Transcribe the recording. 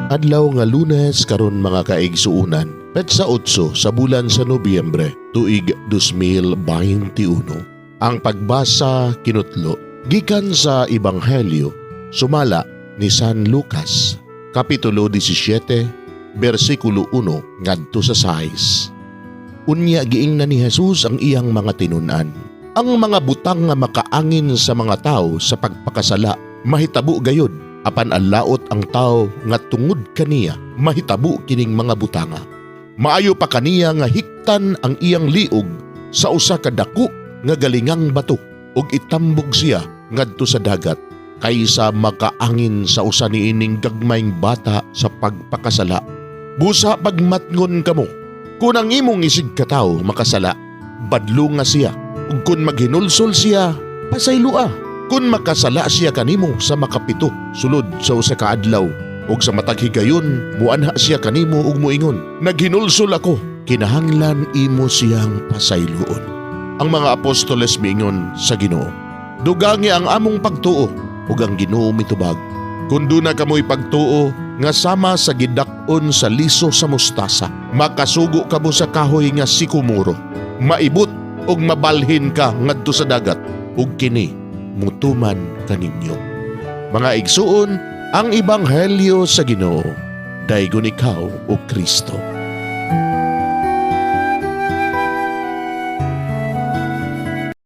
Adlaw nga Lunes karon, mga kaigsuunan, petsa 8 sa bulan sa Nobyembre, tuig 2021. Ang pagbasa kinutlo gikan sa Ebanghelyo sumala ni San Lucas, kapitulo 17, bersikulo 1 ngadto sa 6. Unya giingnan ni Jesus ang iyang mga tinun-an: "Ang mga butang nga makaangin sa mga tao sa pagpakasala mahitabo gayud, apan alaot ang tao nga tungod kaniya mahitabo kining mga butanga. Maayo pa kaniya nga hiktan ang iyang liog sa usa ka dako nga galingang bato ug itambog siya ngadto sa dagat kaysa makaangin sa usa niining gagmayng bata sa pagpakasala. Busa pagmatngon kamo. Kung ang imong isigkatawo makasala, badlunga siya, ug kung maghinulsol siya, pasayloa. Kung makasala siya kanimo sa makapito sulod sa usa ka adlaw ug sa matag higayon muanha siya kanimo ug muingon, 'Naghinulsol ako,' kinahanglan imo siyang pasayloon." Ang mga apostoles miingon sa Ginoo, "Dugangi ang among pagtuo." Ug ang Ginoo mitubag, "Kung duna kamoy pagtuo nga sama sa gidak-on sa liso sa mustasa, makasugo kamo sa kahoy nga sikomoro, 'Maibot ug mabalhin ka ngadto sa dagat,' ug kini mutuman kaninyo." Mga igsuon, ang ebanghelyo sa Ginoo. Daygon ikaw, o Kristo.